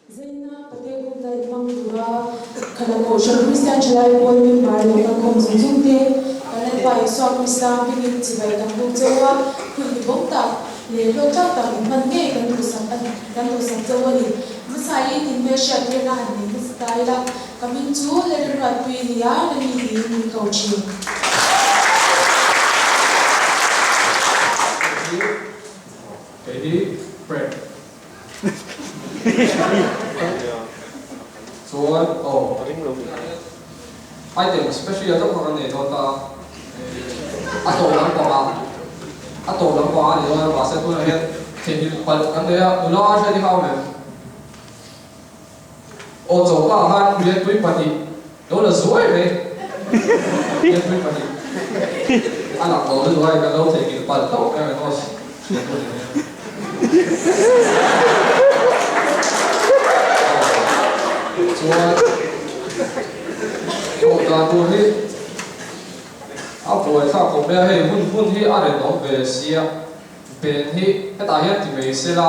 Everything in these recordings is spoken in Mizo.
Zaina Pate Good Night hmang tura Khala Kohhran Kristian Thalai Pawl member lo kal khawm zung zung te, kan Lalpa Isua Krista hmingin chibai kan buk cheu a, hun ni bawm tak leh hlawk tlak tak in hman ngei kan duhsak a kan duhsak cheu a ni. Hmasaiin in hmelhriat tirna han nei hmasa ta ila, ka hming chu Lalrinruatpui a ni a, Remi tiin min ko thin. Kei hi Frank. Chuan aw item special deuh kha kan nei dawn ta a, a tawp lampangah a tawp lampangah a ni dawn a mahse tunah hian theihnghilh palh kan nei a, nula a hriat hi kha awm em? Aw choka ah khan lianpui pahnih lo la zuai mai, lianpui pahnih a lang lo lutuk a, kan lo theihnghilh palh hlauh mai ang aw hriat tur ni mai a. Chuan thawh dan tur hi a buaithlak khawp mai a, hei hun hun hi a rinawm ve sia, pen hi hetah hian ti mai sela.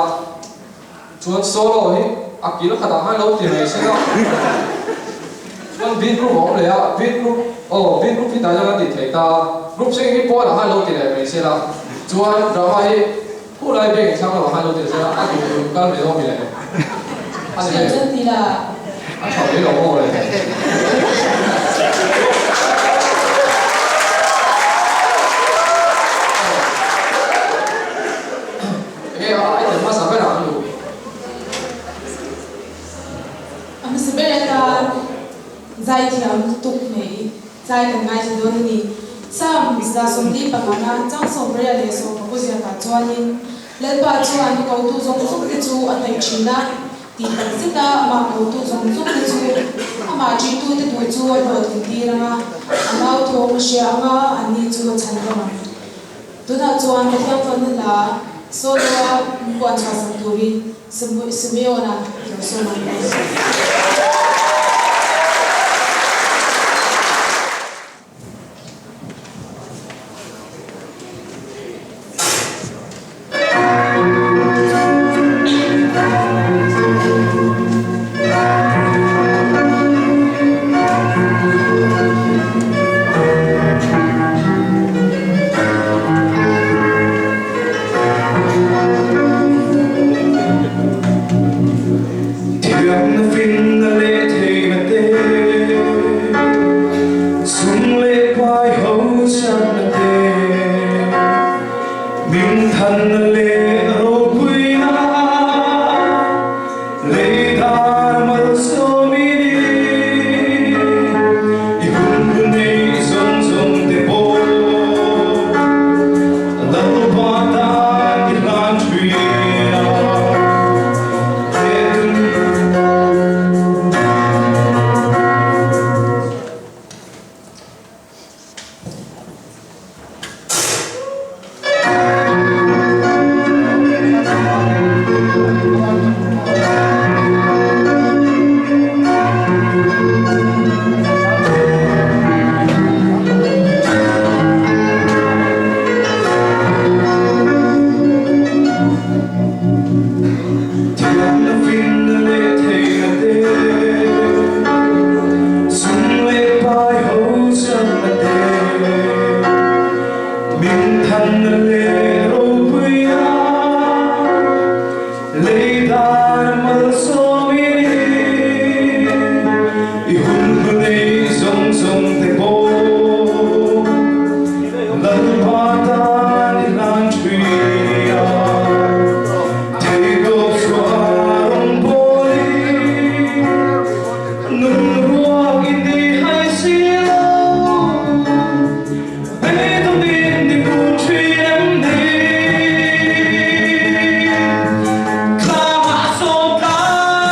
Chuan solo hi a kil khatah khan lo ti mai se la. Chuan beat group a awm leh a, beat group aw beat group hi tah hian a tih theih ta a, group singing hi pawnah khan lo ti leh mai se la. Chuan drama hi khulai biak inthlang lamah khan lo ti leh se la, a duh duh kal mai dawn mi le. A ni mai. A tha mai lo maw le. Enge a item hmasa berah an luh? A hmasa ber atan zaithiam lutuk mai zai kan ngaithla dawn a ni. Psalm 45 na chang 26 ziakah chuanin, Lalpa chuan kotu zawng zawng te chu a hnaih thin a, tih tak zeta amah kotu zawng zawng te chu amah ṭihtute duh chu a hlawhtlin tir ang a, a nauthawm a hria ang a, anni chu a chhan hlawm ang. Tunah chuan Pathian fana hla solo-a min puan chhuah sak turin Simeon-a lo sawm ang e. Thiamna finna leh theihna te, Sum leh pai ho chakna te, Mingthanna leh ropuina, Lei dar malsawm i ni, i hun hun nei zawng zawng te pawh Lalpa tan i hlan thin a, he tum. Thiamna finna leh theihna te, sum leh pai ho chakna te, min thanna leh ropuia lei dan malsawm i ni. I hun hlu nei zawng zawng te pawh Lalpa tan i hlan thui a. Theitawp chhuah rawn pawl i nun ruak i ti hai si lo. Beidawnin ni kun thin em ni? Thlamah sawm tlai.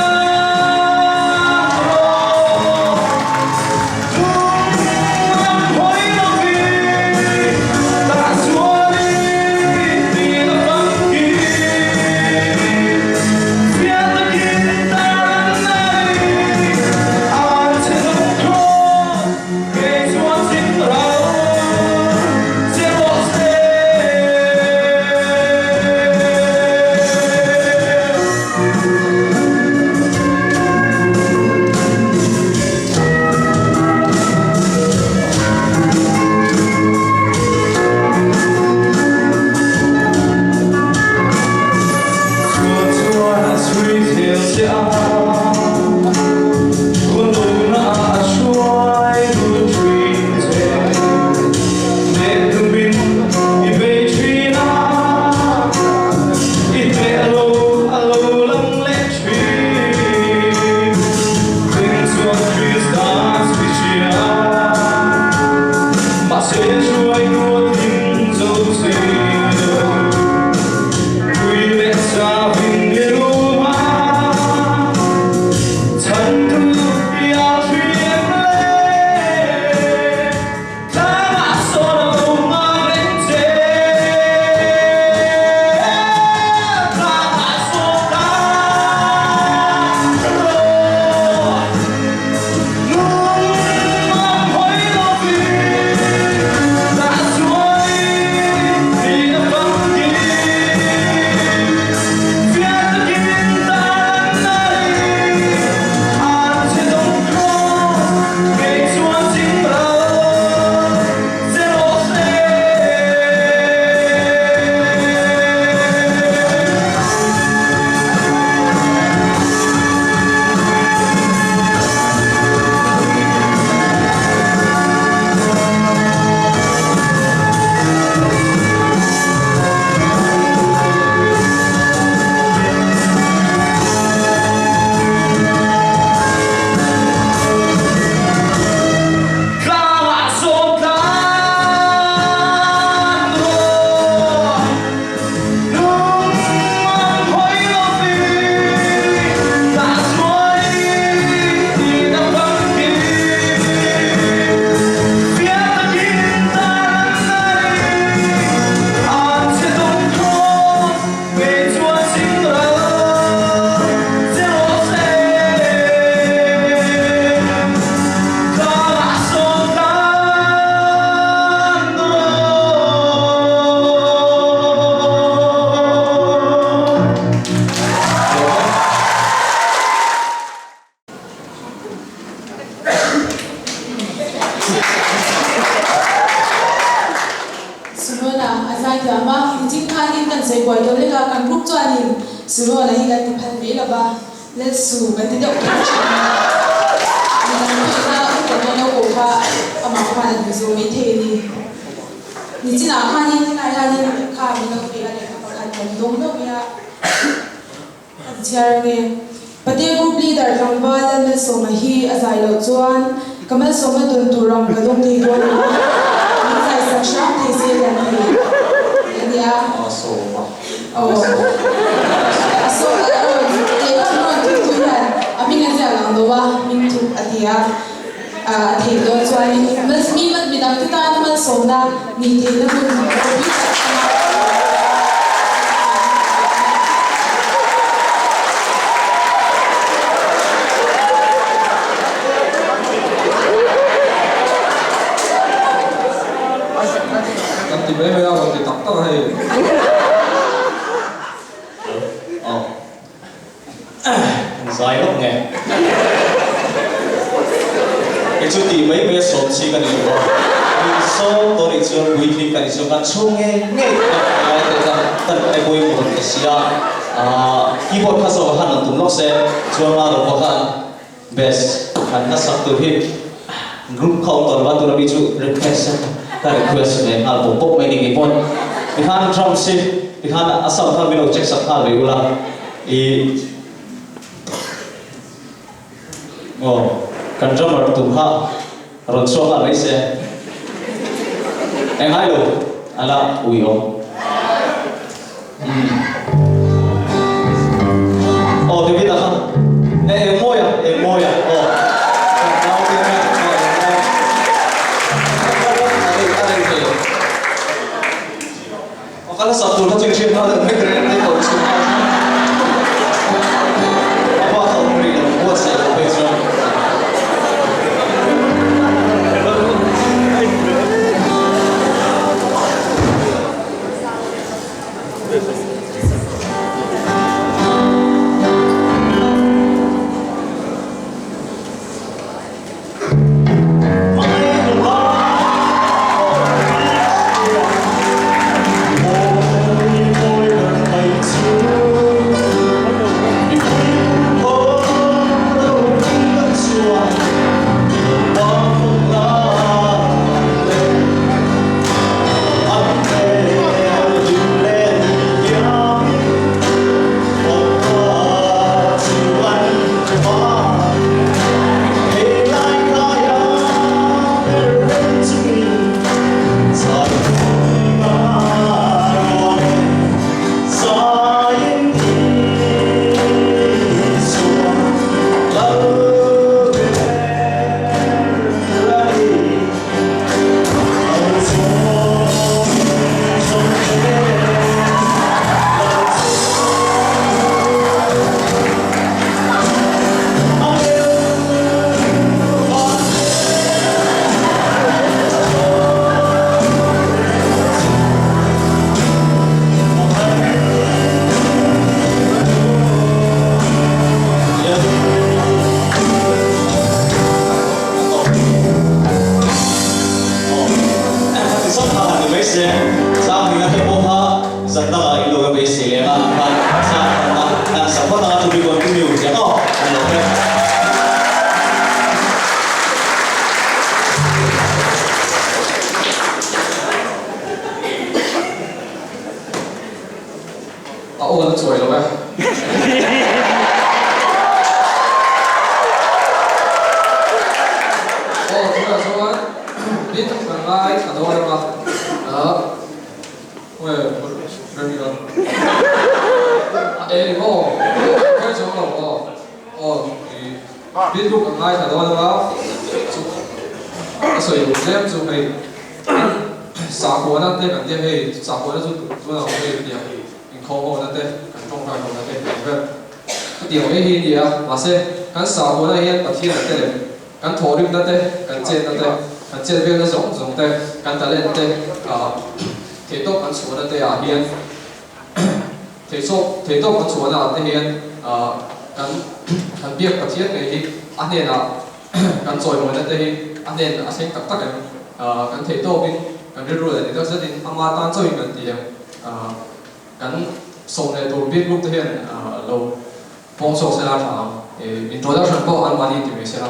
kan ti phal mai lova, Lalsu kan ti deuh kher thin a. Midang pawhina upa dawn lo pawh kha amah khan a duh zawh mai thei a ni. Nichinah khanin helai hianin lehkha min lo pe a, lehkha pakhat kan dawng hlauh mai a. An chhiar ange. Pate Group Leader tlangval Lalmalsawma hi a zai loh chuan ka malsawmna dawn tur ang ka dawng thei dawn lo a, min zai sak hram thei se kan ti a nia. A sawma. Aw. A sawm a rawn lehkha min rawn thuk tu hian a hming a ziak ang lo a, hming thuk a ti a, a theih dawn chuanin mi midangte tana malsawmna nih theihna hun ropui tak a ni. Kan ti mai mai a, rawn ti tak tak a hei. Zai lawk nge? Kei chu tih mai mai a sawm chi ka ni lo a, min sawm tawh nih chuan puitling ka ni chuan kan chhung ngei ngei ka ngai teh kha ka ngai pawimawh ta si a, keyboard kha zawk a han rawn tum lawk se chuan a rawpa khan bass han hnasak tur hi group kha awm tawh lo va tuna mi chu request ka request ve nghal bawk bawk mai ni kei pawn tikhan drums hi tikhan a sound khan min lo check sak nghal ve ula. I aw kan drummer tum kha rawn chhuak nghal mai se eng ngai lo a la ui awm umm aw David a kha e eng mawi a eng mawi a aw kan nau te kha aw eng mawi a rei a rei thei lo. Aw ka la sak tur kha chu i hriat nghal deuh vek reng a, i chhung nghal a bak a awm rih lo, buatsaih loh phei chuan. A aw na chuai lo e. Aw tunah chuan bit ka ngai thla dawn anga. Bit ruk a ngai ta dawn anga chu a sawi duh tlem chu hei sakhuana te kan tia hei sakhuana chu tunah awm hei tia inkhawm ho na te kan tawngtai ho na te kan vel chutiang mai hi a ni a mahse kan sakhuana hian Pathian a tel em? Kan thawhrimna te, kan chetna te, kan chet velna zawng zawng te, kan talent te, theihtawp kan chhuahna te ah hian theihtawp theihtawp kan chhuahna ah te hian kan kan biak Pathian ngei hi a hnenah kan chawimawina te hi a hnen a thleng tak tak em? Kan theihtawpin kan rilru leh dik zetin ama tan chauhin kan ti em? Kan sawm leh tur bik group te hian lo. Pawng chhuak sela tha ang. Introduction pawh anmahni ti mai sela.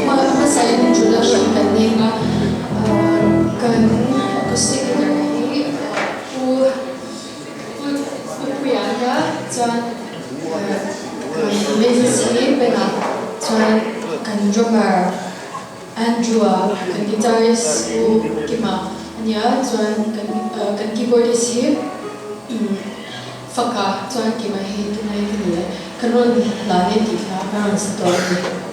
Hmasa in introduction kan nei a, kan acoustic guitar hi Pu Pu Puia ania chuan kan bassist hi Bena chuan kan drummer Andrew-a kan guitarist Pu Kima a nia, chuan kan kan keyboardist hi Faka chuan Kima hi tunai ka ni e, kan rawn hlan e tih kha ka rawn sa tawh a ni.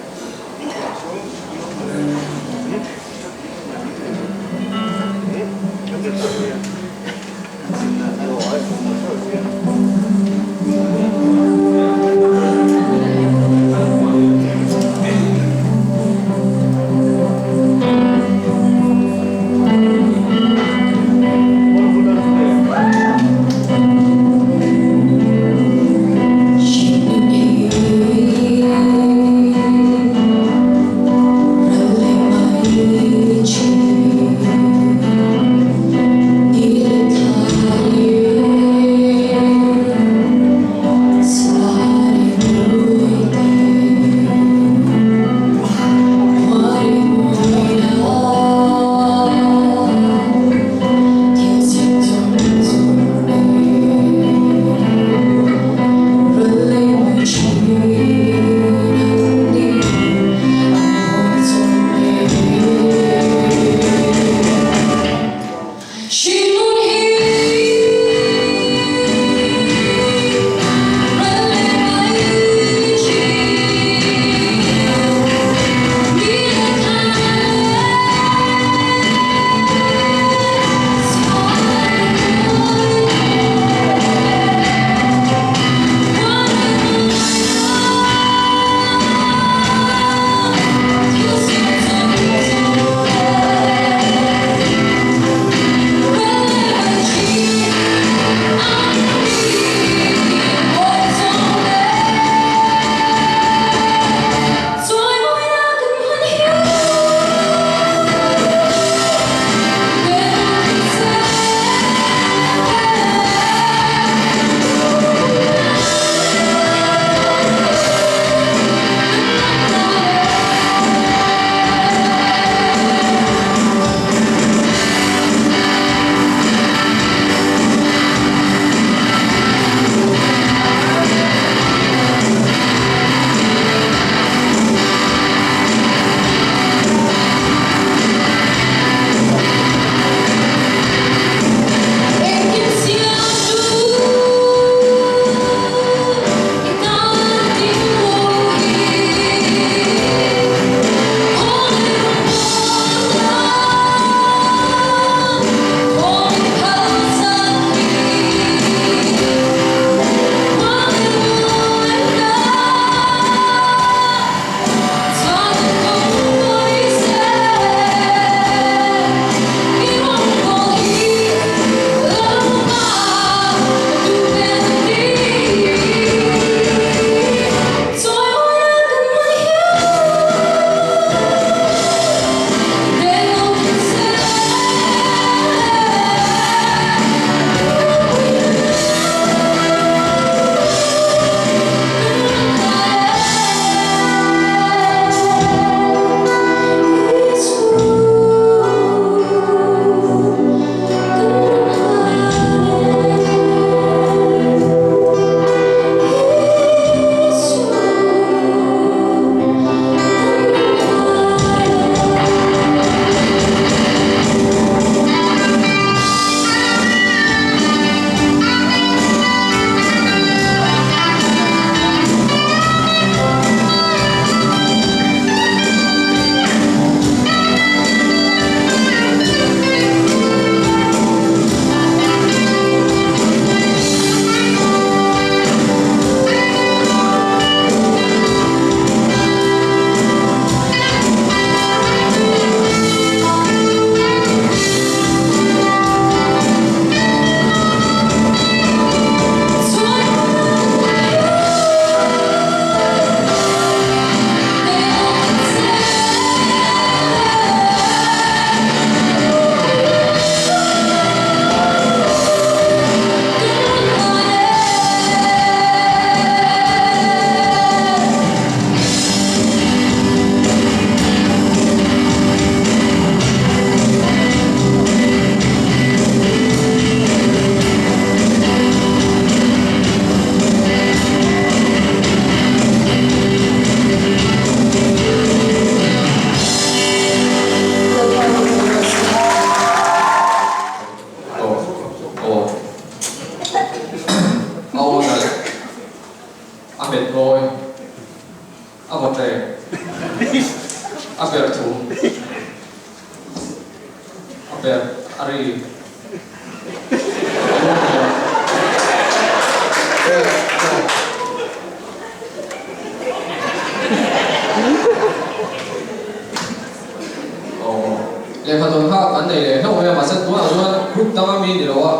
Lehkha dawn kha kan nei leh hlauh mai a, mahse tunah chuan group dang ami ni lo a,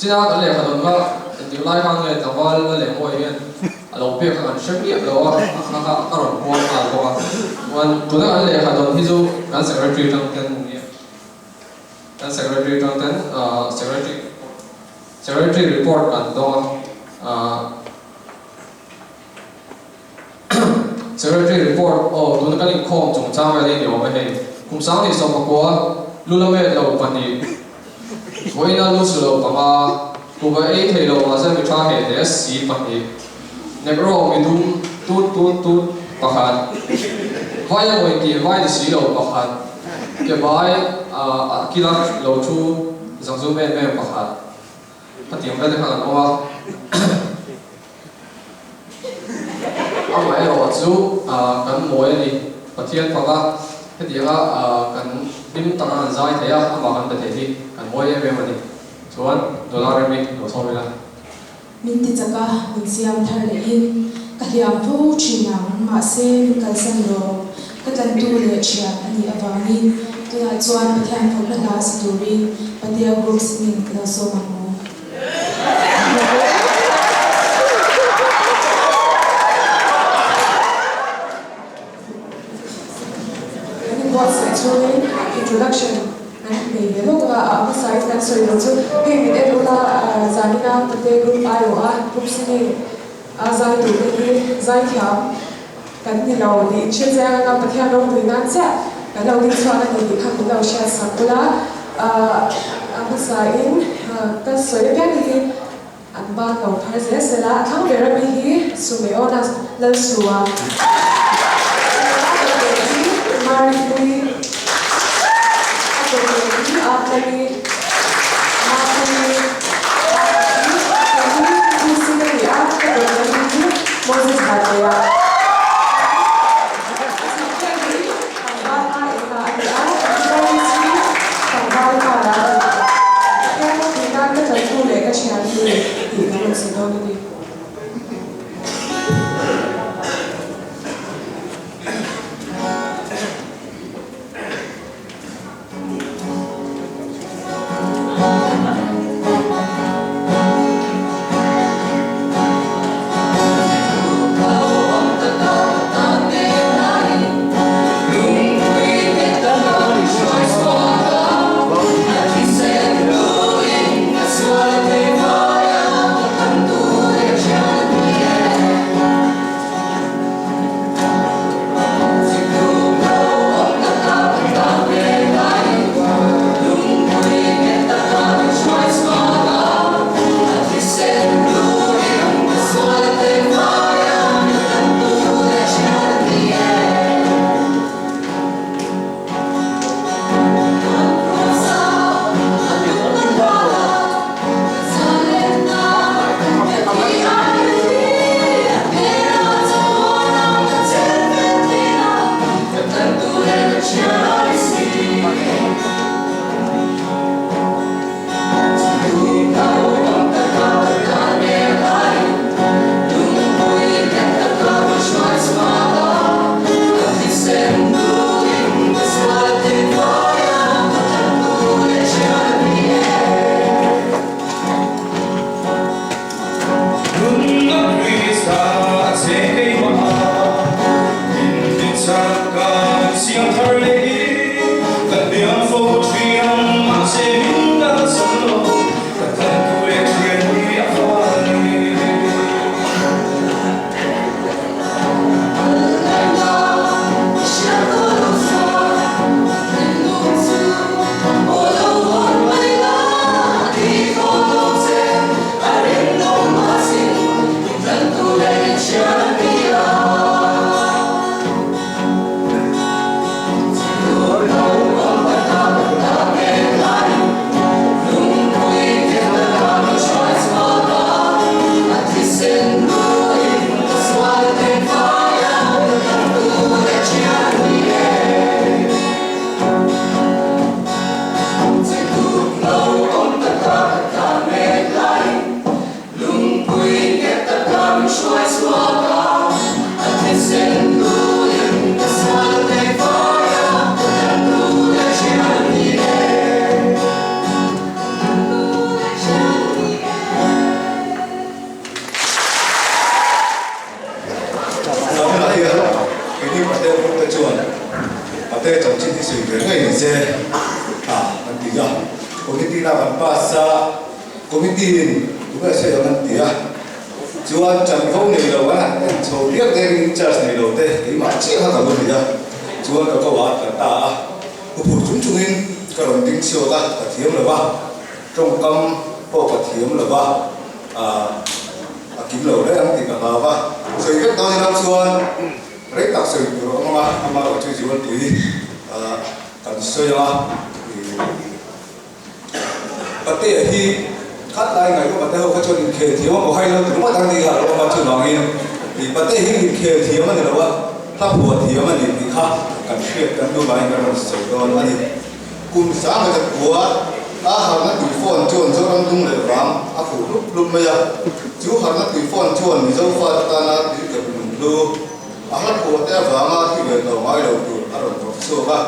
china kan lehkha dawn kha engtik lai khan nge tlangval la leh mawi hian a lo pek kha kan hre miah lo a, a kha kha ka rawn puang nghal bawk a, chuan tuna kan lehkha dawn hi chu kan secretary tang ten nia. Kan secretary tang ten secretary secretary report kan dawng a, secretary report aw tuna kan inkhawm chungchang vel hi ni awm e hei kum sang leh sawmpakua lulamet lo pahnih vawiina lu su lo panga kuhva ei thei lo mahse mi tha heh hle si pahnih negro midum tut tut tut pakhat vai a ngawih tih vai ni si lo pakhat. Ke bai a kila lo thu zakzum em em pakhat khatiang vel te khan an awm a. Amaherawh chu kan mawi a ni. Pathian faka hetianga kan hlim taka kan zai thei a, amah kan be thei hi kan mawi em em a ni. Chuan dollar rem hi lo chhawm ila. Min ti chak a, min siam thar lehin ka hliam fo thin ang, mahse min kalsan lo, ka tlantu leh thian a nih avangin tunah chuan Pathian fakna hla sa turin Patea Group singing ka lo sawm ang u. Kan inbuatsaih chhungin introduction kan nei ve lawk a, a hmasain kan sawi loh chu hei min en ula zanina Pate group aiawh a group singing a zai tur te hi zaithiam kan ni lo tih in hre chiang anga Pathian ropui nan chiah kan lo ding chhuak a ni tih kha min lo hriat sak ula a hmasain ka sawi apiang hi An ban lo phar zel zel a, a thlang ber ami hi Sumeona Lalsua, a dawt leh hi Maripui, a dawt leh hi Atlani, Mapui, a hi kei hi Lucy ka ni a, ka dawt leh ami hi Moses Vanneia. A chhak hi tlangval a enga a ni a, Doris hi tlangval kara a ni. Pathian ropui nan ka tlantu leh ka thiantu tih kan rawn sawi dawn a ni. charge a, committee in tunge sawi ang an ti a, chuan chanvo nei lo an han en chho riak riak in in charge nei lo te keimah chiah kha ka lo ni a, chuan ka ko ah an kal ta a, huphurh chung chungin ka rawn ding chhuak a, ka thiam lo va, tawngkam pawh ka thiam lo va, a kim lo hle ang tih ka hlau va, sawi vek dawn ila chuan rei tak sawi tur a awm ang a, amaherawhchu Zualpui kan sawi ang a, Patea hi khat lai ngaih ka Pate ho kha chuan inkhel thiam a maw hai lo ti ringawt ang tih kha a lo awm a, chuvangin ih Pate hi inkhel thiam a ni lo a, hla phuah thiam a ni tih kha kan hriat kan duh vangin kan rawn sawi dawn a ni. Kum sanga zakua a harna tui phone chuan Zoram dung leh vang a khuh hlup hlup mai a, chu harna tui phone chuan Mizo fate tana tui kep lunghlu a hla phuah te avanga thi ve tawh ngai lo tur a rawn vawrh chhuak a.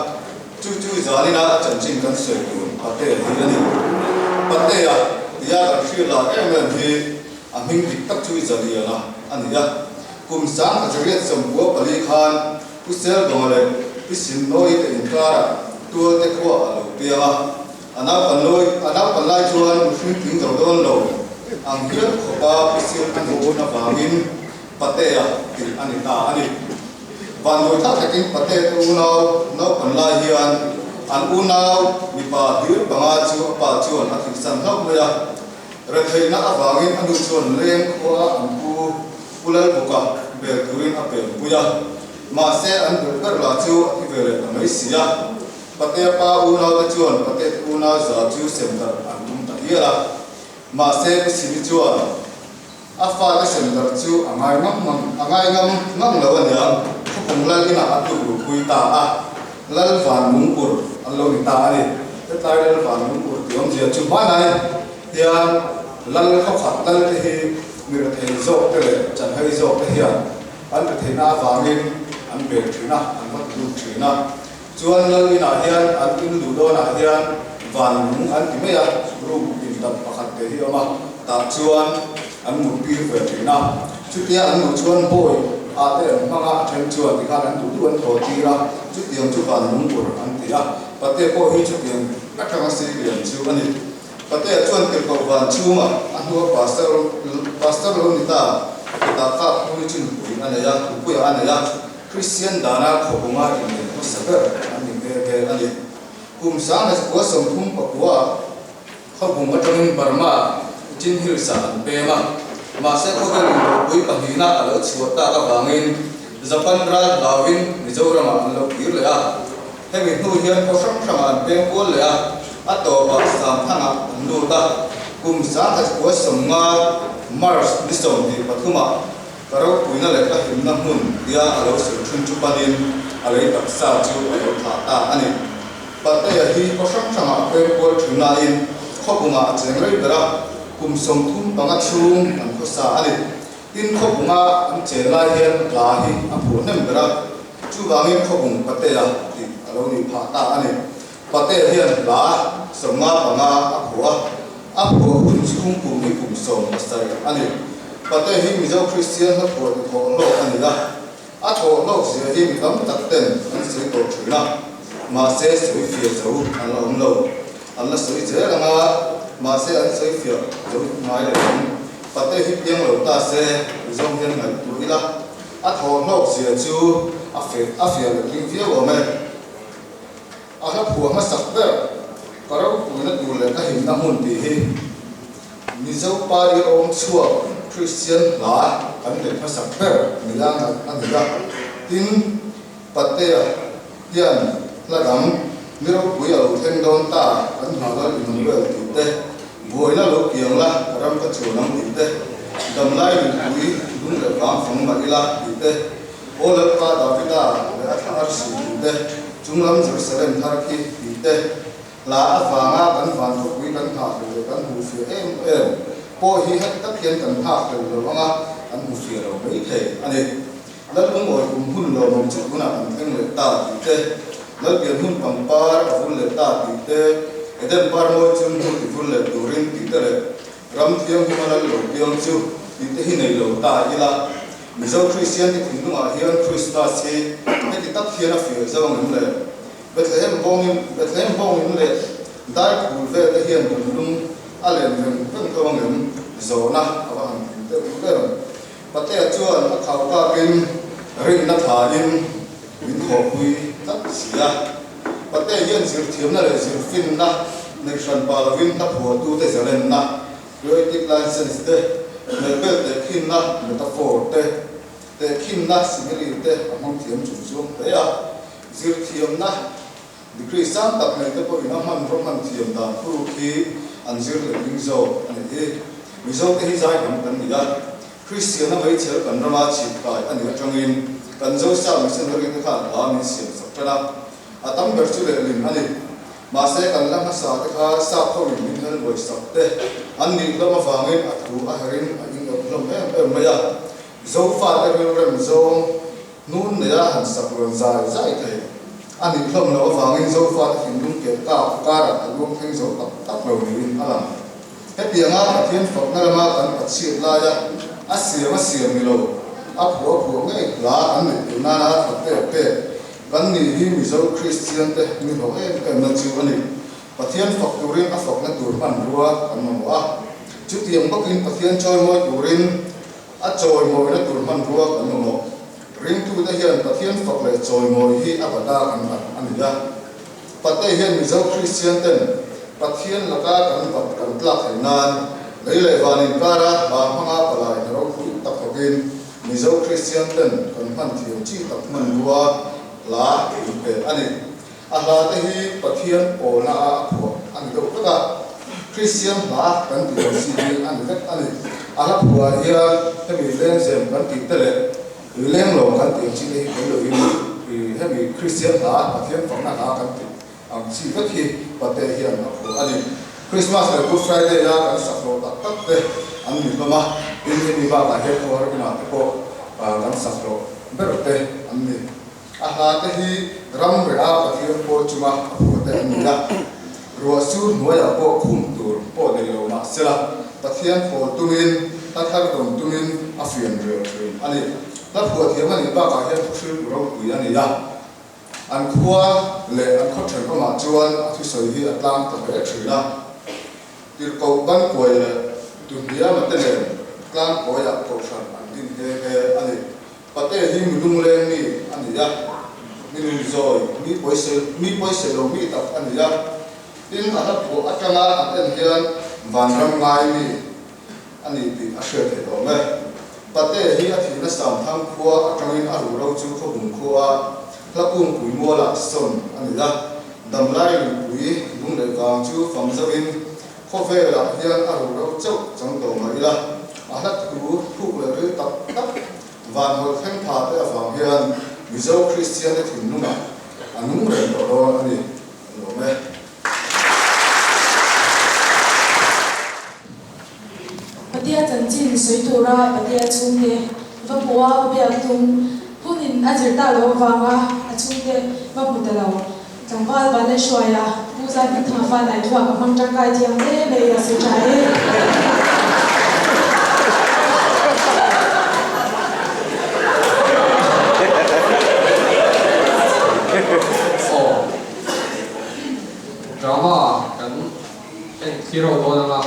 Chu chu zanina a chanchin kan sawi tur Patea hi a ni. Patea tia kan hriat lah em em hi a hming dik tak chu Zaliana a ni a. Kum 1944 khan Pu Selbawnga leh Pi Simnawi te inkarah Tualte khua a lo piang a. A naupan a naupan lai chuan mihring tling zo dawn lo ang hial khawpa Pi Sil a nih chhun avangin Patea tih a ni ta a ni. Vanduai thlak takin Pate te unau naupan lai hian an unau mipa hlir panga chu a pa chuan a thihsan hlauh mai a. Retheihna avangin a nu chuan leng khua an pu Pu Lalbuka bel turin a penpui a. Mahse an ber ber lah chu a thi ve leh ta mai si a. Patea pa unaute chuan Pate te unau za chu sem darh an tum ta hial a. Mahse Pi Simi chuan A fate sem darh chu a ngai ngam ngam a ngai ngam ngam lo a nia, Khawpawng lal inah a tluk luhpui ta a, Lal Van Lungpur an lo ni ta a ni. Hetlai Lal Van Lungpur tih awmzia chu hmanai hian Lal khawkhat lal te hi mi rethei zawk te leh chanhai zawk te hian an retheihna avangin an bel thin a, an va ti lut thin a. Chuan Lal inah hian an in luh dawnah hian van lung an ti mai a, room pindan pakhat te hi a awm a, tah chuan an mut tir ve thin a. Chutia an luh chuan bawi ah te an hmang a, a then chuan tikhan an duh duh an thaw tir a, chutiang chu van lung ur an ti a. Pate pawh hi chutiang atanga sei lian chu a ni. Patea chuan tirhkoh van chhungah a hnua pastor pastor lo ni ta, kutah kap hmui chu nupui a nei a, nupuiah a nei a. Kristian dana khawbunga inneih hmasa ber an ni nghe nghe a ni. Kum 1939 khawbung atangin Burma Chin Hills-ah an pem a, mahse khawvel inrawhpui pahnihna a lo chhuah tak avangin Japan ral hlauin Mizoramah an lo kir leh a. Hemi hnu hian khaw hrang hrangah an peng kual leh a, a tawpah Samthangah an lut a. Kum 1950 March ni 23-ah Ka ropuina leh ka hlimna hmun tia a lo sawi thin chu panin a lei taksa chu a lo thlah ta a ni. Patea hi khaw hrang hrangah a peng kual thin nain khawbungah a cheng rei ber a, kum 35 chhung an khawsa a ni. Tin, khawbunga an chen lai hian hla hi a phuah hnem ber a, chuvangin khawbung Patea tih a lo nih phah ta a ni. Patea hian hla 55 a phuah a. A phuah hun chhung kum hi kum 17 a ni. Pate hi Mizo Kristian hla phuah ti thawh hlawk a ni a, a thawh hlawk zia hi mi tam tak ten an sawi tawh thin a, mahse sawi fiah zo an la awm lo. An la sawi zel ang a, mahse an sawi fiah zo ngai lo ang. Pate hi piang lo ta se Mizo hian ngaihtuah ila, a thawh hlawk zia chu a a fiah letling viau awm e. A hla phuah hmasak ber, Ka ropuina tur leh ka himna hmun tih hi Mizo pa i awm chhuak Kristian hla kan neih hmasak ber ni la a ni a. Tin, Patea hian hla dang mi ropui a lo thleng dawn ta kan hna lal Immanuel tih te, buaina lo kiang la ka ram ka chuan ang tih te, damlai mipui lung leh vang fang mah ila tih te, Aw Lalpa Davida leh a thla arsi tih te, chunglam Jerusalem thar khi tih te, hla avanga kan van khawpui kan nghah hlel leh kan hmuh fiah em em pawh hi heti tak hian kan nghak hlel lo anga kan hmu fiah lo mai thei a ni. Lalungawi kum hun lawmawm chu tunah kan thleng leh ta tih te, Lalpian hun pangpar a vul leh ta tih te, Eden par mawi chun hnu ti vul leh turin tih te leh Ram thianghlim a lal lo piang chu tih te hi nei lo ta ila. Mizo Kristian te thinlungah hian Krismas hi heti tak hian a fir zo ang em le? Bethlehem bawngin Bethlehem bawngin leh dai phul vel te hian kan lung A len veng veng tho ang em? Zawhna a va han tling deuh em? Patea chuan a khau kakin rinna thain min thawhpui tlat si a. Patea hian zirthiamna leh zirfinna nei hran pah lovin hla phuahtute zalenna, creative license, te, hmelbel tehkhinna, metaphor, te, tehkhinna, simile, te a hmang thiam chung chuang hle a. Zirthiamna degree sang tak nei te pawhin a hmanraw hman thiam dan thuruk hi an zir leh ding zawk a nih hi. Mizote hi zai hnam kan ni a, Kristianna meichher kan rama chhip kai a nih atangin kan Zosa missionary te khan hla min siam sak tan a, a tam ber chu lehlin a ni. Mahse kan la hmasa te kha sap ho in min hel buai sak te an nih hlawm avangin a thu a herin a inawp hlawm em em mai a. Zofate rilrem zawng Hnun neia han sak rawn zai zai thei a nih hlawm loh avangin Zofate thinlung keh kak karah a luang thleng zo tak tak lo niin a lang. Hetianga Pathian fakna lama kan pachhiat laia a siam a siam ni lo, a phuah a phuah ngei hla an neih theih nana thla pek pek kan nih hi Mizo Kristiante ni hlawh em emna chu a ni. Pathian fak turin a fakna tur hmanrua kan mamawh a, chutiang bawkin Pathian chawimawi turin A chawimawina tur hmanrua kan mamawh. Ringtute hian Pathian fak leh chawimawi hi a bata kan bat a ni a. Pate hian Mizo Kristian ten Pathian laka kan bat kan tlak theih nan lei leh van inkara hla hmanga palai hna ropui tak thawkin Mizo Kristian ten kan hman thiam chi tak hmanrua hla min pe a ni. A hla te hi Pathian pawlna a a phuah a ni deuh vek a, Kristian hla kan tih ang chi hi a ni vek a ni. A hla phuah ah hian hemi lengzem kan tih te leh lenglo kan tih ang chi te hi tel lovin hemi Kristian hla, Pathian fakna hla kan tih ang chi vek hi Pate hian a phuah a ni. Christmas leh Good Friday a kan sak hlawh tak tak te an ni hlawm a, tin hemi bakah hian khawhar inah te pawh kan sak hlawh ber te an ni. A hla te hi ram reh a Pathian pawl chunga a phuah te an ni a, ruah sur hnuaiah pawh khum tur pawh nei lo mah sela Pathian pawl tumin hla thar dawn tumin a fian rel thin a ni. Hla phuah thiam a nih bakah hian thuhriltu ropui a ni a, an khua leh an khaw thenawmah chuan a thusawi hi a tlang ta hle thin a. Tirhkoh Bankuai leh Tuhniama te nen Tlangkawiah kohhran an din nghe nghe a ni. Pate hi mi lungleng mi a ni a, mi nunzawi, mi pawise, mi pawise lo mi tak a ni a. Tin, a hla phuah atanga an en hian vanram ngai mi a ni tih a hriat theih awm e. Pate hi a thihna Samthang khua atangin a ruhro chu Khawbung khua hla kungpui mualah sawn a ni a. Damlai luipui lung leh vang chu fang zauhin Khawvelah hian a ruhro chauh chang tawh mah ila, a hla thu thuk leh ril tak tak van hawlh thleng pha te avang hian Mizo Kristiante thinlungah a nung reng tawh dawn a ni, an lawm e. Patia chanchin sawi tura Patia chhungte va hmuh a va biak tum hunin a zir ta lo avanga a chhungte va hmu ta lo. Tlangval van a hruai a, Pu Zaihmingthanga fan ai thuak a hmang tangkai thiam hle mai a sawi tha e. Aw drama kan en thlir ho dawn anga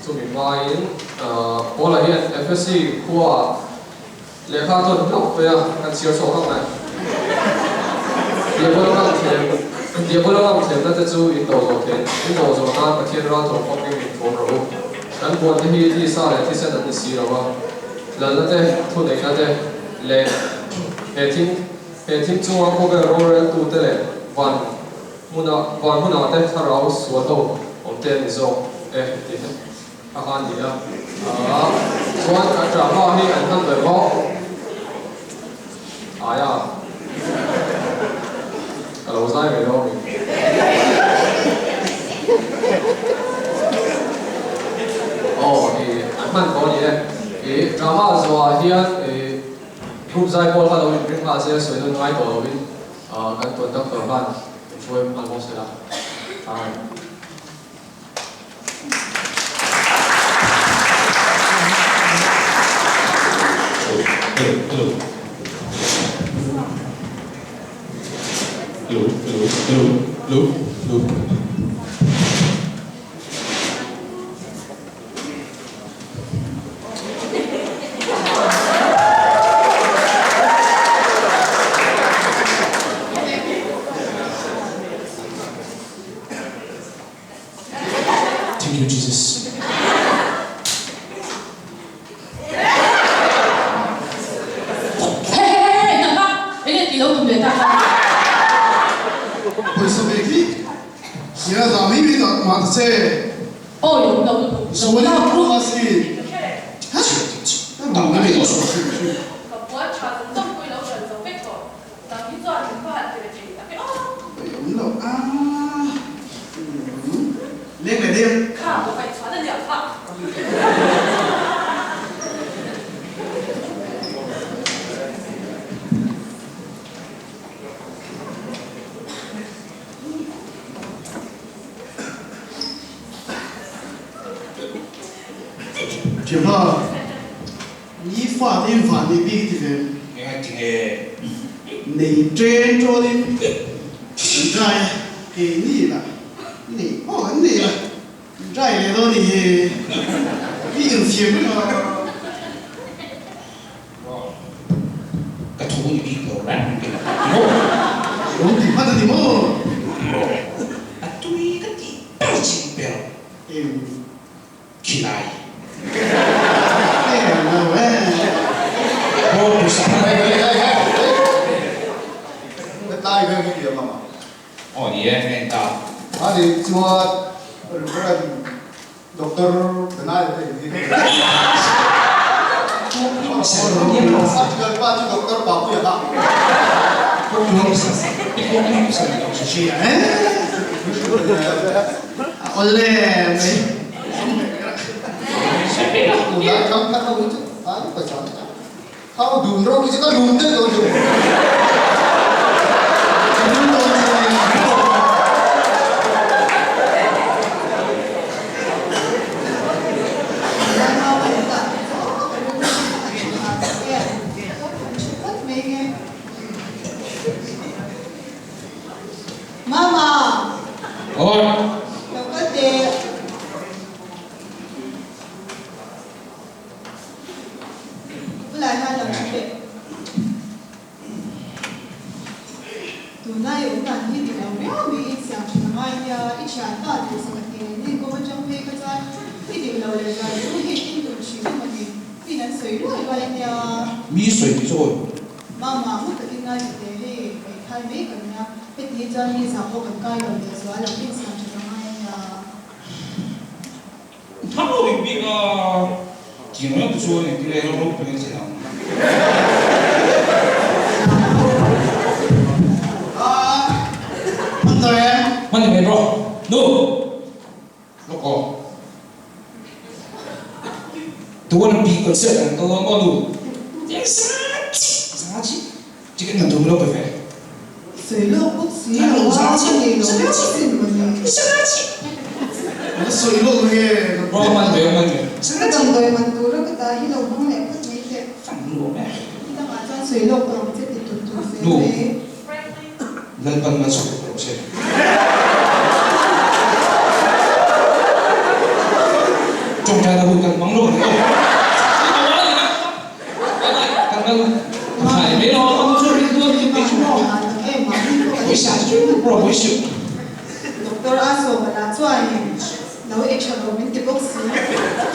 chumi hmain Paula hian FSC khua Lehkha chuan hlauh pe a, kan chhiar chhuak ang mai. Diabola ngang thlem, Diabola ngang thlemna te chu in do zawh theih, in do zawh nan Pathian ral thawm famkim in thuam rawh u. Kan buan te hi tisa leh thisen an ni si lo a, lalna te, thuneihna te leh he thim, he thim chunga khawvel roreltu te leh van hmuna, van hmunah te thlarau sual ho awm te an ni zawk e tih te. A kha ni a, chuan a drama hi an hman ber bawk. Aia, ka lo zai ve dawn mi. Aw, i an hman tawh a ni e. I drama zawhah hian i group zai pawl kha lo inring nghal se, sawi nawn ngai tawh lovin kan conductor khan min hruai nghal bawk se la. Amen. Hello, hello. Hello, hello, hello, hello, hello. Thank you Jesus. Hehehe nang kha enge tih lo tum leh ta kha. Pawisa ve khi ira zah mai mai dah mah ta che. Awi awm lo lutuk. Sual in a ru a si. Ka puan tha zawng zawng pawh i lo hralh zo vek tawh. Nang hi chuan min va han ti ve thei tak e aw. Awm lo a. Leng leh deuh. Kha ka paih chhuan a nia kha. Thiampa, ni fate in van nei bik ti ve. Enga ti nge? Nei ṭen ṭawlin kan dry a, keini lah nei pawh kan nei la, dry leh dawn ni hi, i inthiam reng a. Ka thu ni bik lo reng reng kei ti maw? Lo ti hman a ni maw? A tui ka tih ber chin ber khilai. Em lo e. Bro puisa hman. Hei hei hei hei hei. Hetlai vel hi liam ang a. Aw ni e, ka en ta. A nih chuan Reverend Doctor Benai te hi. A thianpa chu Doctor Papuia kha. Awle mai. Tunlai thang khat ho hi chu ai pawisa Thau dun ro hi chu ka lum daih dawn chu. Mama! Aw. Lo kal teh. Bulah hian lo hre teh. Tunlai awm dan hi dik lo viau mai i siam thin a ngai nia, i thianpa duh sak a hnen i kawm atang phei kha chuan i dik lo leh zai chu hei in tum thin em a ni, min an sawi ruai ruai nia. Mi sawi ti chu awi. Mama, hmu takin ngai ti teh hei hmeithai mai kan nia, heti hi chuan mi zah pawh kan kai lo leh zual ang i siam thin a ngai nia. Thang lo bik bik a, tiang lam te chuan engtin nge ram ropui an thlen ang? Hman tawh em? Hman ni mai bro. Nu! Lawk aw. Tuan bi concert ang kal dawn maw nu? Tiang za chi, za chi. Ticket man tur min lo pe ve. Sawi lawk bawk si lo a, ka nei lo viau sin mawni. Ka sawi lawk nge. Bro man ve man ve. Ka damdawi man tura ka dah hi lo hmang leh phawt mai teh. Nidangah chuan sawi lawk tawh ang che ti tut tut zel mai. Lalpan malsawm rawh se. Tawngtaina hun kan hmang lo a ni aw. Doctor a sawm a lah chuan lo ei tha lo min ti bawk si.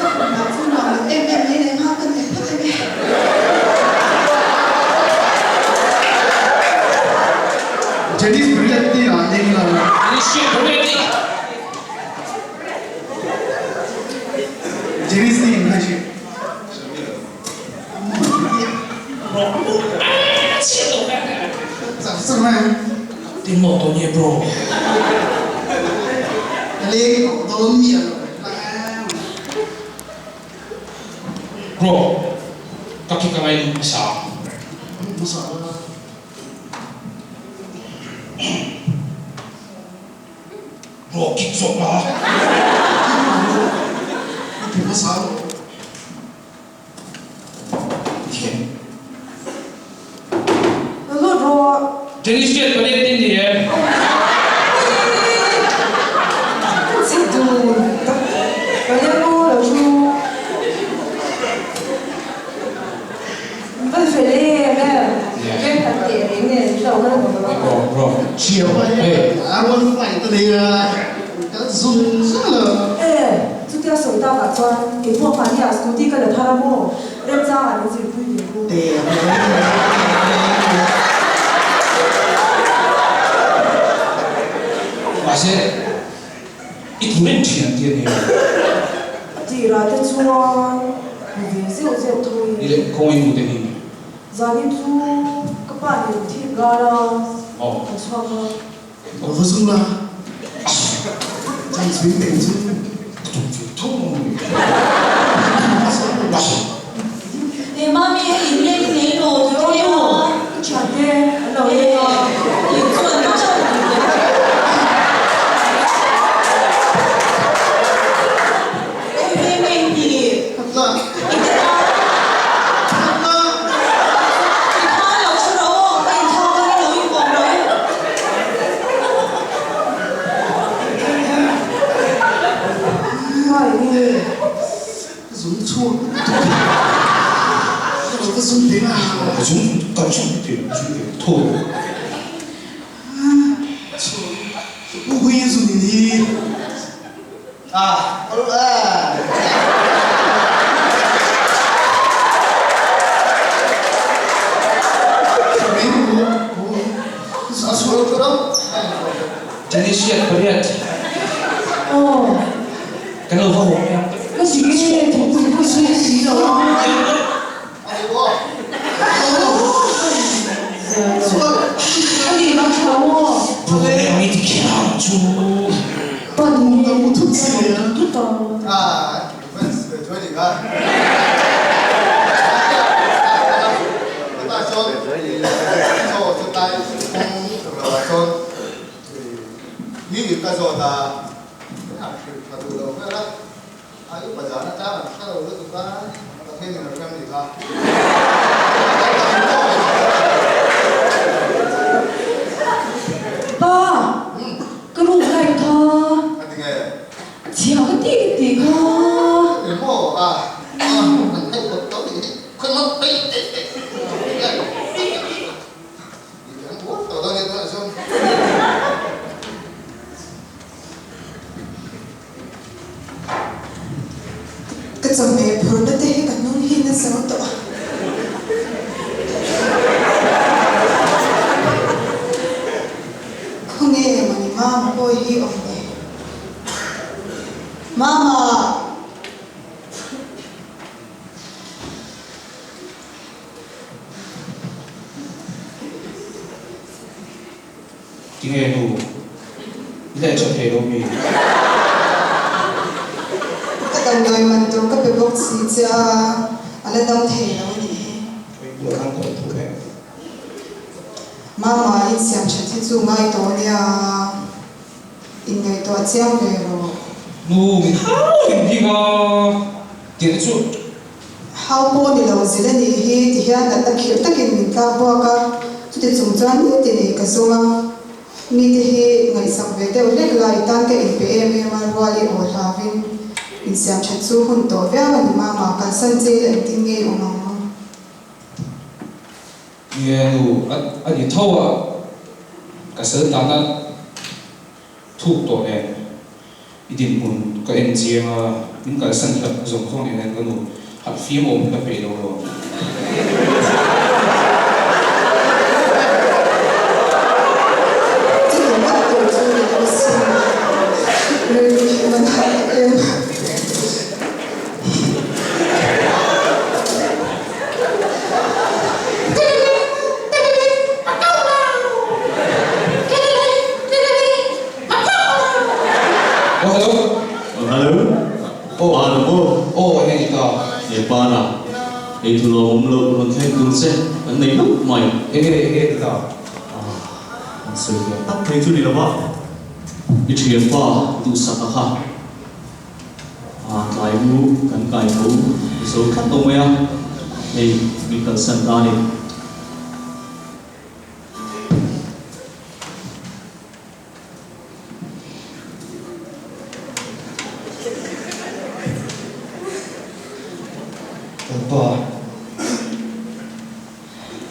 Ka pum lah chu nuam lo em em mai leh nghal ka nei phawt ang e. Jenny's Brilliant tih ah eng lo. Jenny's tih in khai si. Bro, ka khi ka ngai hmasa. Bro, kick zawk la. Jenny hriat palik din ni e. Bro, bro. Hey. Chutia sawi takah chuan keipawh mahniah scooty ka la thar a maw? Remchangah min zirpui ve ru. Mahse, i thu reng thin ang tih a ni lo. A tirah te chuan hmu ve zeuh zeuh tho in. Ni leh kawng i hmu te hi. Zanin chu ka pa nen thim ral a, kan chhuak a. Aw va zum la, chang chhui teng chu. Ka tum ve tho ang. E mami hei in leng i nei lo ti rawh a. I thian te an lo leng a. In chu an va chauh tih ve. Khawi veng nge i tih? I te ta. I khan lo thu rawh aw, ka inthlak ang i lo inkawm lo e. Ngai nge? Zung chhuak tut a, ka lo va zung teh a. Ka zung kan zung teh zung teh thaw. U Hui zung in hi. A a Tunisia pariat. Aw. Kan lo va haw mai ang. Ka si nge thingpui pawh sawi si lo a. A nih bak tha maw? Buai ang i ti kher chu. Pa ni nge tut a. A upa zan atang an hre lo lutuk a, Pathian in a hrem nih kha. Pa, ka room light kha. A ti nge? Chhia ka ti ka ti kha. Eng maw a, a an theih kawt tawh nih hi, khawi maw ei ei ei I kan buai tawh dawn nia tunah chuan. Ka chawhmeh phurna te hi ka hnung hi nasa lo tawh a. Khawnge mawni Mama pawh hi awm ve. Mama! Tinge nu? I la tha thei lo mi? Ka damdawi man tur ka pe bawk si che a, a la dam thei lo a nih hi. Ui bulah khan ka rawn thu ve. Mama insiam that hi chu ngai tawh nia, inngaihtuah chiang ve rawh. Nu min hau reng bik a, tih te chu. Hau pawh ni lo zil a nih hi ti hian natna khirh takin min tlak buak a, chuti chung chuan nitin ei ka zawng a. Mite hi ngaihsak ve deuh hlek la i tan ka inpe em em a, rual i aw hlavin insiam that chu hun tawh viau a ni mama, kalsan che ila engtin nge i awm ang? Nge nu a ni tho a, ka sal tana thuk tawh nen. I dinhmun ka en chiang a, min kalsan hlat zawng zawng nen hian ka nu harh fim awm hi ka peih lo lo. Chuti ngawt tur chu ni lo sin, rilru hi va nalh tak em. Oh hello. Oh hello. Oh. Pana maw? Oh enge ni ta? He pana, ei thu lawm awm loh rawn thleng tur che kan nei hlauh mai. Enge enge ni ta? Ah, an sawi fiah tak thei chu ni lo va, i thianpa duhsak a kha. Ah, tlai mu kan kai tho zo tlat lo mai a, hei min kalsan ta a ni. Lalpa,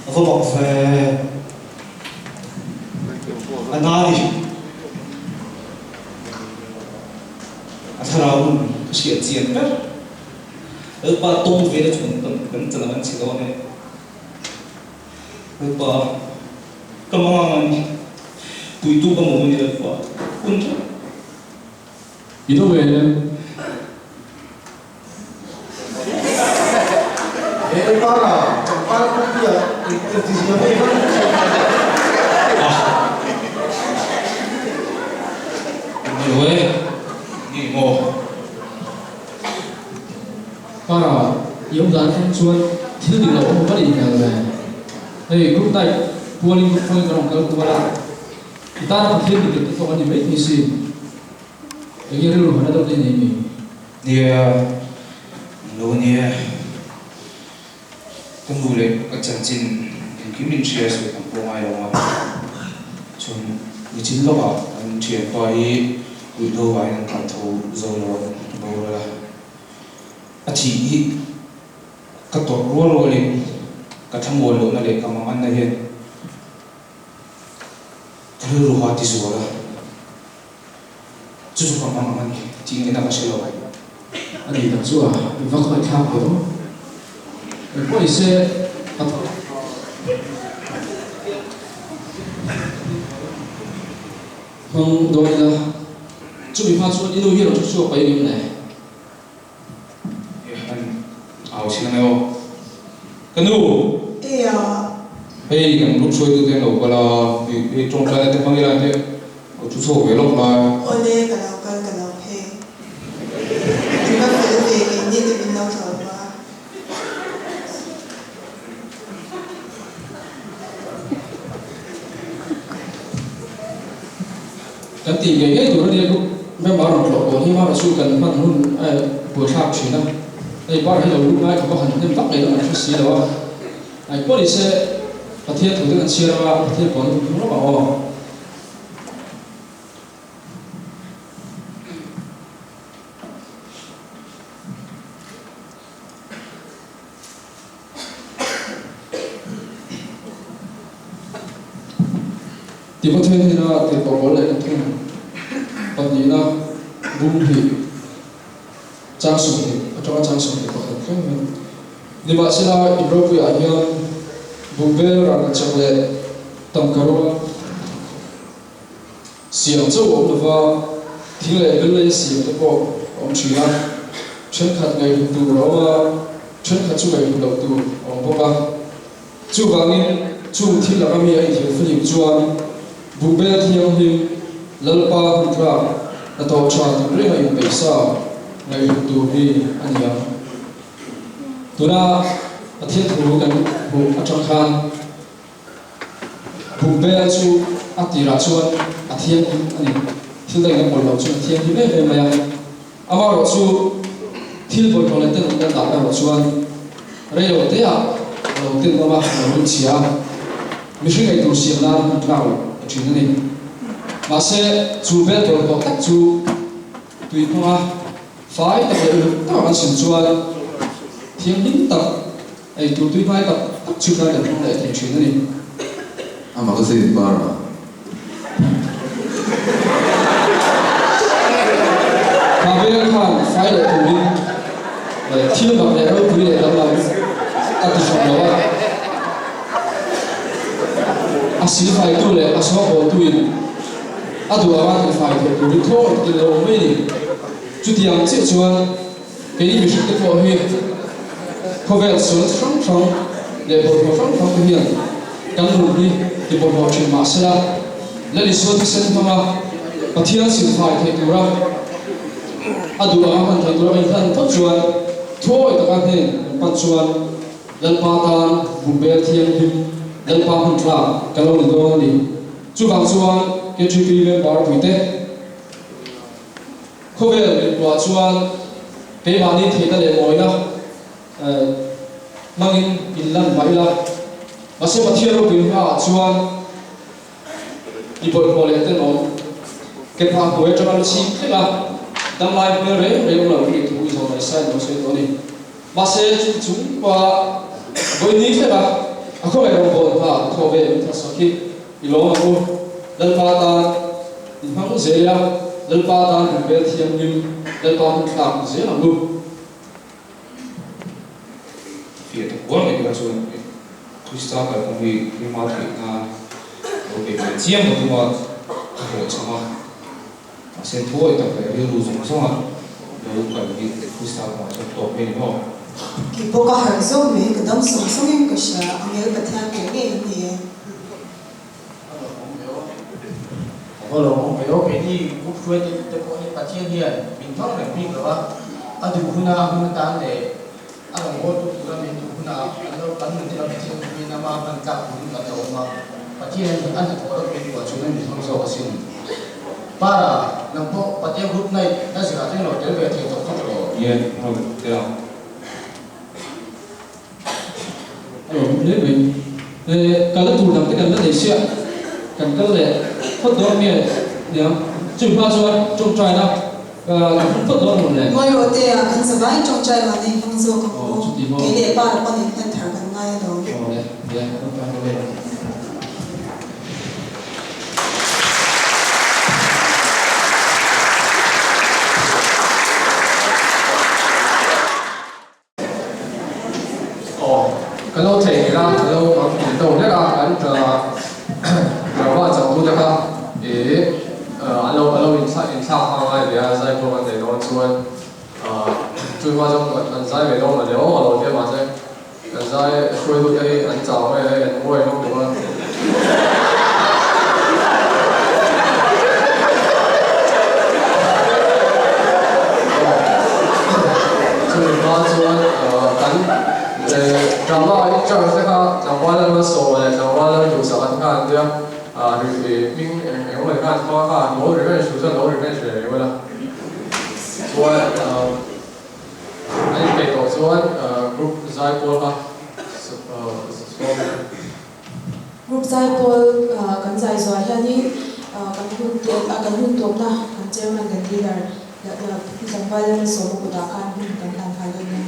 a va mak ve. A na ni. A thlarau nun ka hriat chian ber. Lalpa tawng ve na chu kan kan chan ang an chhe dawn e. Lalpa ka mang ang a ni. Puitu ka mamawh a ni Lalpa. Hun tha. I do ve em? He para pangpar pawh hi a ti zia mai vak a. Ni lo e, ni maw? Para, i awm dan atang chuan thil dik lo awm va nih hmel ve. Hei group night pualin group hrangin kan rawn kal kual a, i tana Pathian dik leh te pawh kan ni maithei sin. Enge rilru hana deuh te nei mi? Nia, lo nia. Ka nu leh ka chanchin engkim min hria sawi tam pawh ngai lo a. Chuan nichin lawkah an thianpa hi ruihhlo vangin an kai tho zo lo a, an boral a. A thih hi ka tawrh rual rualin ka thlamuan lohna leh ka manganna hian ka rilru ha ti zual a. Chu chu ka hmang ang a ni tih ngaihna ka hre lo. A ni tak chu a i va khawi thlak ve aw. Eng pawh ni se ka tho. Hmang dawn ila chumi hma chuan i nu hi rawn thu chhuak paih ngem le? Han au chhin ang e aw. Ka nu! Eia! Hei kan group hruaitute an lo kal a, hei tawngtaina te hmang ila te aw thu chhuak ve lawk lai. Awle, ka lo kal, ka lo phei. In va fel ve, keini te min lo tlawm a. Kan tih ngei ngei tur a nia group member rawn tlawh pawh hi mara chu kan hman hun a buaithlak thin a, hei bar hi lo lut ngai khawp a han hnem vak ngei kan hre si lo a, ai pawh ni se Pathian thu te kan chhiar anga Pathian pawh an hmu rawk ang aw. Timothea hnena tirhkoh pawl leh pathum pahnihna bung hnih chang 20 atanga chang 21 thleng hian nimahsela in ropuiah hian bungbel rangka chak leh tangka rual siam chauh a awm lova thing leh bel lei siam te pawh a awm thin a, thenkhat ngaihhlut tur a awm a, thenkhat chu ngaihhlut loh tur a awm bawk a. Chuvangin chung thil laka mi a inthianflim chuan Buhbel Thianghlim Lalpa hmuntlak hnathawh tha tinrenga inpeihsa ngaihhlut tur hi a ni ang. Tuna Pathian thu kan hmuh atang khan Buhbel chu a tirah chuan a thianghlim a ni. Thil dangin a pawlh loh chuan a thianghlim em em mai a. Amaherawh chu thil bawlhhlawh leh tenawm kan dah erawh chuan rei lo te ah a lo tenawm a, a lo rin chhia a, mihring ei tur siam nan hman tlak loh a thin a ni. Mahse, chu bel bawlhhlawh tak chu tui hmanga fai tak leh uluk taka kan sim chuan thianghlim tak, ei tur tui hmai tak tak chu kan hmang leh thei thin a ni. A magazine bar ah. Kha vel khan fai leh turin thil mak leh ropui leh danglam a ti hran lo a. A silfaitu leh a sawhbawltuin a duh anga tifai theih turin thaw takin lo awm mai a ni. Chutiang chiah chuan keini mihringte pawh hi khawvel sual chi hrang hrang leh bawlhhlawh hrang hrang te hian kan nun hi ti bawlhhlawh thin mah sela, Lal Isua thisen hmanga Pathian silfai theih tura a duh anga hman theih tura kan inhlan phawt chuan thuawi taka hnen kan pan chuan Lalpa tan bungbel thianghlim Lalpa hman tlak kan lo ni dawn a ni. Chuvang chuan KTP member puite. Khawvel mipua chuan keimahni theihna leh mawina hmangin inlan mah ila, mahse Pathian ropui hmaah chuan i bawlhhlawh leh tenawm ke phah hnuai atanga lu chhip thleng a, damlai hmel reng reng awm lo nih thu i zawh mai sain lo sawi tawh a ni. Mahse chuti chung pawha vawiin ni thleng a, a khawngaih rawngbawl hna thawh ve min thatsak hi i lawm ang u. Lalpa tan i hmang zel a. Lalpa tan kan bel thianghlim, Lalpa hman thlak ni zel ang u. Fiah ta kual mai kha chuan Krista kalkawng hi keimah theih nan lo bei ve chiang ka tum a, ka hlawhchham a. Mahse thuawi tak leh rilru zawng zawnga lo kal hi Krista kawngah chuan tawp mai ni maw? Kei pawh ka harh zawk mai, ka dam sawng sawngin ka hria, angel Pathian leh ngei an ni e. A lawmawm ve aw. A va lawmawm ve aw. Keini group hruaite te pawh hi Pathian hian min hmang reng bik lo a, a duh huna hun atan leh a rawngbawltu tura min duh huna an lo kan nun te lo Pathian hmingin ama hman tlak turin kan lo awm a, Pathian a hnathawh rawh min buah chuan min hmang zawk asin. Para, nang pawh Pathian group night na zirah te lo tel ve thei tawh kha tawh. Ye, rawn tel ang. A lawm hle mai. Kalna tur dang te kan la nei sia, kan kal leh phawt dawn nge niang? Chumi hma chuan tawngtaina ka hmang phawt dawn lo le. Ngawi rawh te a, kan zavai tawngtai vah nei hmang zawk ang u. Kei leh pa la pawn inhlan thar kan ngai alawm. Aw le, nia, tawngtai rawh le. Aw, ka lo thei ngil a, ka lo ang ngil deuh hlek a, kan drama changtute kha ih an lo a lo inthlak hma ngai ve a, zai pawh kan nei dawn chuan chu hma chuan kan zai ve dawn lo le aw a lo tia mahse kan zai hruaitute hi an chau mai a hei an nguai hlawm tuk a. Chumi hma chuan kan drama in charge te kha tlangval lal Malsawma leh tlangval lal Duhsak an kha an tia hming eng emaw khan hma kha an lo revenge duh chuan lo revenge ve reng ula chuan an inpeih tawh chuan group zaipawl kha sawm ila. Group zaipawl kan zai zuah hianin kan hun kan hun tawpna kan chairman kan leader tlangval Lalmalsawma kutah khan hun kan hlan nghal dawn nia.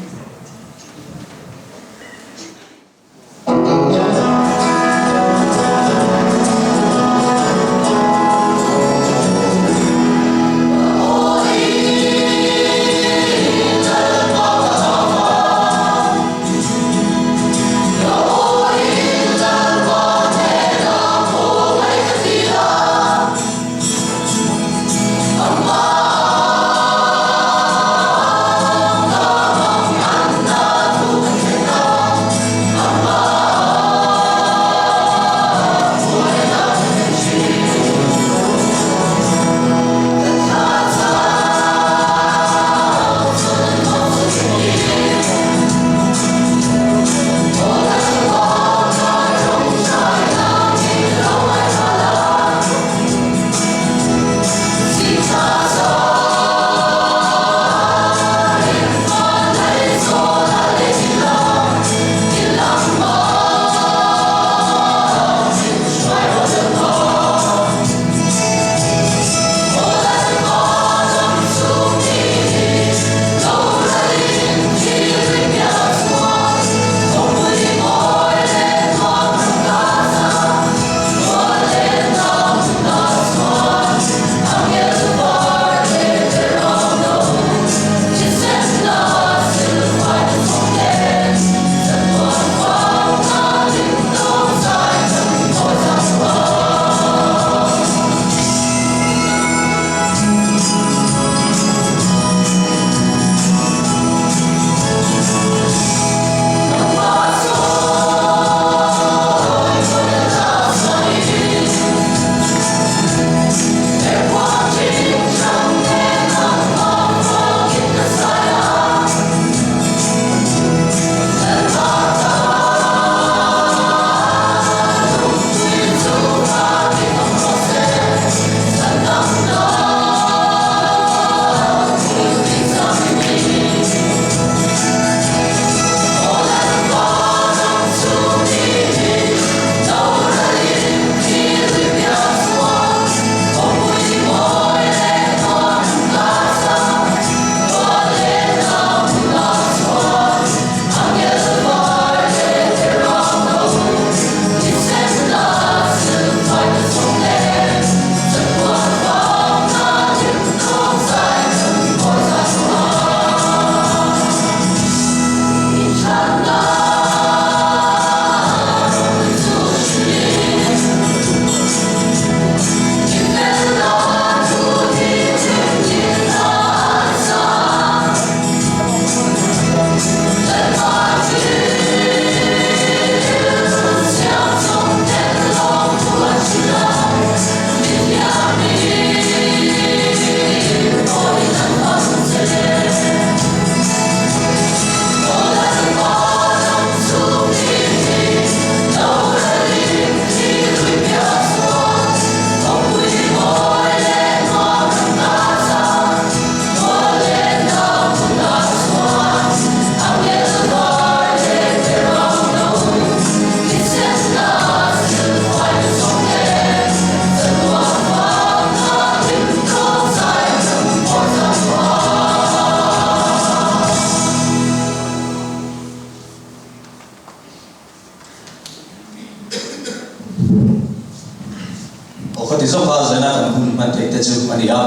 hman theih te chu a ni a.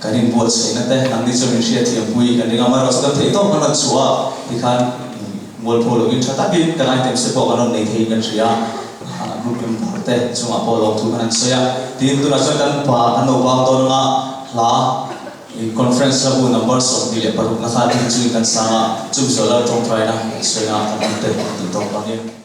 Kan inbuatsaihna te nangni chu min hriatthiampui kan ring a, amaherawhchu kan theih tawk kan rawn chhuah a, tikhan mualpho lovin tha takin kan items te pawh kan rawn nei theiin kan hria a, group member te chungah pawh lawmthu kan han sawi a, tin tunah chuan kan pa kan lo bang dawn anga hla conference hlabu number 26 na kha tin chungin kan sang a, chumi zawh lal tawngtaina kan sawi na kan awm te tih tawk vangin.